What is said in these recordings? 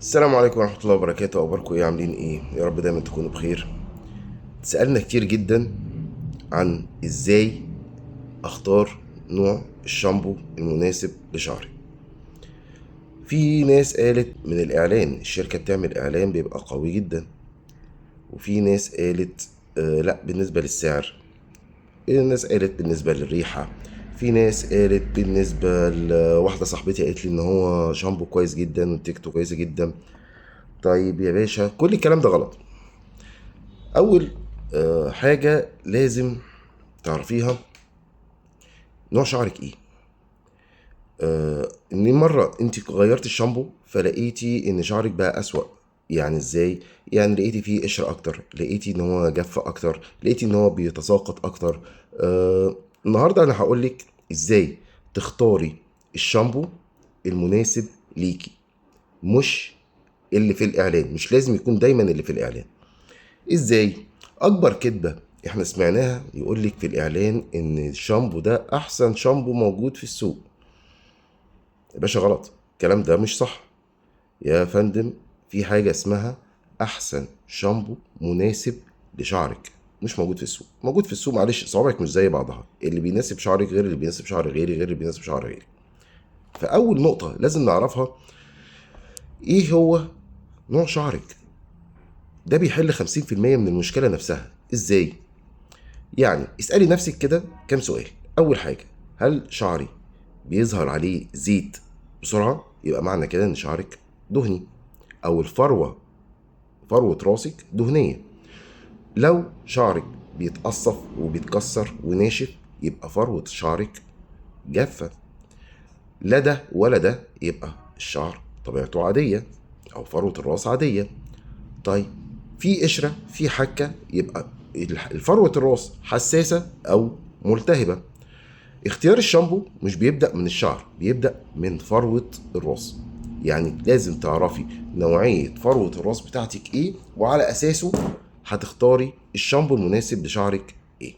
السلام عليكم ورحمة الله وبركاته. أخباركم إيه؟ عاملين إيه؟ يا رب دايما تكونوا بخير. سألنا كتير جدا عن إزاي أختار نوع الشامبو المناسب لشعري. في ناس قالت من الإعلان، الشركة بتعمل إعلان بيبقى قوي جدا، وفي ناس قالت لا بالنسبة للسعر، ناس قالت بالنسبة للريحة، في ناس قالت بالنسبة لواحدة صاحبتي قالت لي إن هو شامبو كويس جدا ونتيجته كويسة جدا. طيب يا باشا، كل الكلام ده غلط. أول حاجة لازم تعرفيها نوع شعرك إيه. إن مرة أنت غيرتي الشامبو فلقيتي إن شعرك بقى أسوأ. يعني إزاي؟ يعني لقيتي فيه قشر أكتر، لقيتي إن هو جف أكتر، لقيتي إن هو بيتساقط أكتر. النهاردة أنا هقولك إزاي تختاري الشامبو المناسب ليكي، مش اللي في الإعلان. مش لازم يكون دايما اللي في الإعلان. إزاي؟ أكبر كدبة إحنا سمعناها يقولك في الإعلان إن الشامبو ده أحسن شامبو موجود في السوق. يا باشا غلط، الكلام ده مش صح يا فندم. في حاجة اسمها أحسن شامبو مناسب لشعرك، مش موجود في السوق. موجود في السوق معلش صوابعك مش زي بعضها، اللي بيناسب شعرك غير اللي بيناسب شعر غيري غير اللي بيناسب شعر غيري. فأول نقطة لازم نعرفها إيه هو نوع شعرك. ده بيحل 50% من المشكلة نفسها. إزاي؟ يعني اسألي نفسك كده كام سؤال. أول حاجة، هل شعري بيظهر عليه زيت بسرعة؟ يبقى معنى كده إن شعرك دهني، أو الفروة، فروة راسك دهنية. لو شعرك بيتقصف وبيتكسر وناشف يبقى فروة شعرك جافة. لا ده ولا ده، يبقى الشعر طبيعته عادية أو فروة الراس عادية. طيب في قشرة، في حكة، يبقى الفروة الراس حساسة أو ملتهبة. اختيار الشامبو مش بيبدأ من الشعر، بيبدأ من فروة الراس. يعني لازم تعرفي نوعية فروة الراس بتاعتك ايه، وعلى اساسه هتختاري الشامبو المناسب لشعرك ايه.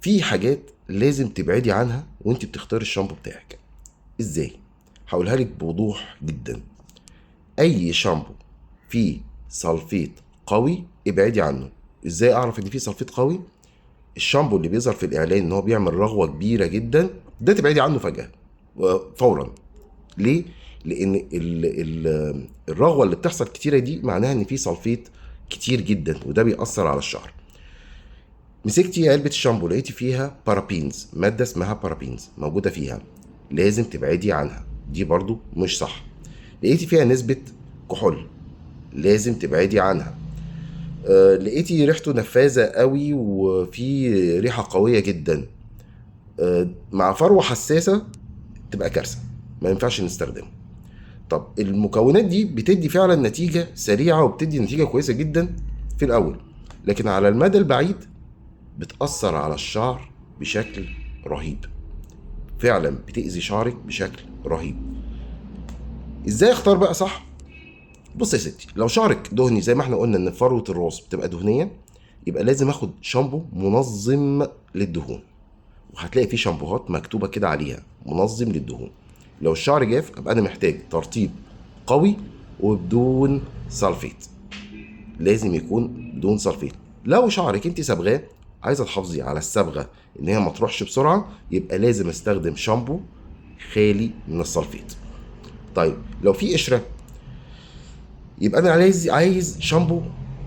في حاجات لازم تبعدي عنها وانت بتختاري الشامبو بتاعك. ازاي؟ هقولها لك بوضوح جدا. اي شامبو فيه سلفيت قوي ابعدي عنه. ازاي اعرف ان فيه سلفيت قوي؟ الشامبو اللي بيظهر في الاعلان ان هو بيعمل رغوة كبيرة جدا، ده تبعدي عنه فجأة فورا. ليه؟ لان الرغوه اللي بتحصل كتيرة دي معناها ان في سلفيت كتير جدا، وده بيأثر على الشعر. مسكتي علبة الشامبو لقيتي فيها parabens، مادة اسمها بارابينز موجودة فيها، لازم تبعدي عنها، دي برضو مش صح. لقيتي فيها نسبه كحول، لازم تبعدي عنها. لقيتي ريحته نفاذه قوي وفي ريحه قوية جدا، مع فروه حساسة تبقى كارثة، ما ينفعش نستخدمه. طب المكونات دي بتدي فعلا نتيجة سريعة وبتدي نتيجة كويسة جدا في الأول، لكن على المدى البعيد بتأثر على الشعر بشكل رهيب، فعلا بتأذي شعرك بشكل رهيب. ازاي اختار بقى صح؟ بص يا ستي، لو شعرك دهني زي ما احنا قلنا ان فروة الراس بتبقى دهنية، يبقى لازم اخد شامبو منظم للدهون، وهتلاقي فيه شامبوهات مكتوبة كده عليها منظم للدهون. لو الشعر جاف ابقى انا محتاج ترطيب قوي وبدون سلفيت، لازم يكون بدون سلفيت. لو شعرك انت صبغاه عايزه تحافظي على الصبغه ان هي ما تروحش بسرعة، يبقى لازم استخدم شامبو خالي من السلفيت. طيب لو في قشرة يبقى انا عايز شامبو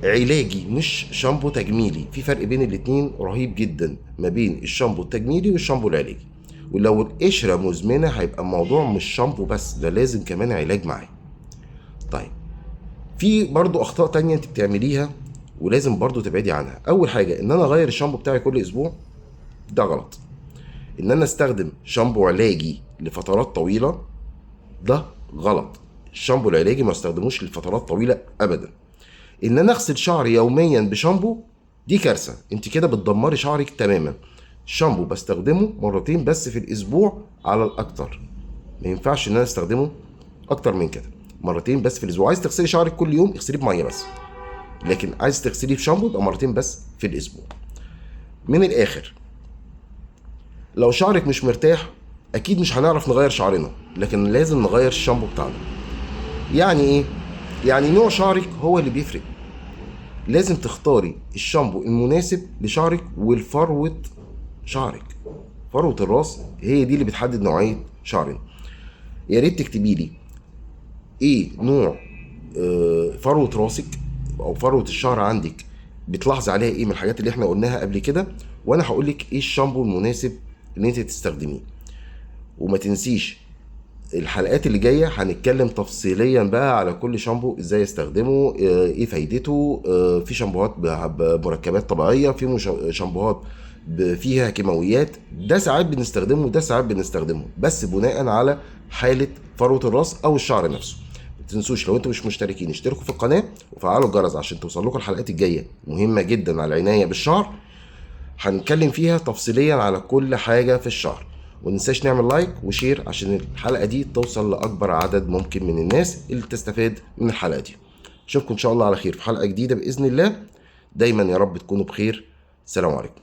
علاجي مش شامبو تجميلي. في فرق بين الاتنين رهيب جدا ما بين الشامبو التجميلي والشامبو العلاجي. ولو القشرة مزمنة هيبقى الموضوع مش شامبو بس، ده لازم كمان علاج معاه. طيب في برضو أخطاء تانية انت بتعمليها ولازم برضو تبعدي عنها. أول حاجة إن أنا أغير الشامبو بتاعي كل أسبوع، ده غلط. إن أنا أستخدم شامبو علاجي لفترات طويلة، ده غلط. الشامبو العلاجي ما استخدموش لفترات طويلة أبدا. إن أنا أغسل شعري يوميا بشامبو، دي كارثة، انت كده بتدمري شعرك تماما. الشامبو بستخدمه مرتين بس في الاسبوع على الاكتر، ما ينفعش ان انا استخدمه اكتر من كده، مرتين بس في الاسبوع. عايز تغسلي شعرك كل يوم اغسليه بميه بس، لكن عايز تغسليه بشامبو يبقى مرتين بس في الاسبوع. من الاخر لو شعرك مش مرتاح اكيد مش هنعرف نغير شعرنا، لكن لازم نغير الشامبو بتاعنا. يعني ايه؟ يعني نوع شعرك هو اللي بيفرق. لازم تختاري الشامبو المناسب لشعرك والفروة شعرك. فروة الراس هي دي اللي بتحدد نوعية شعرنا. يا ريت تكتبي لي ايه نوع فروة راسك او فروة الشعر عندك، بتلاحظي عليها ايه من الحاجات اللي احنا قلناها قبل كده، وانا هقول لك ايه الشامبو المناسب اللي انت تستخدميه. وما تنسيش الحلقات اللي جاية هنتكلم تفصيليا بقى على كل شامبو ازاي استخدمه، ايه فايدته، في شامبوهات بمركبات طبيعية، في شامبوهات فيها كيماويات، ده ساعات بنستخدمه وده ساعات بنستخدمه، بس بناء على حاله فروه الراس او الشعر نفسه. ما تنسوش لو انتم مش مشتركين اشتركوا في القناة وفعلوا الجرس عشان توصل لكم الحلقات الجاية، مهمة جدا على العناية بالشعر، هنتكلم فيها تفصيليا على كل حاجة في الشعر. ومننساش نعمل like و share عشان الحلقة دي توصل لأكبر عدد ممكن من الناس اللي تستفاد من الحلقة دي. اشوفكم إن شاء الله على خير في حلقة جديدة بإذن الله. دايما يا رب تكونوا بخير. السلام عليكم.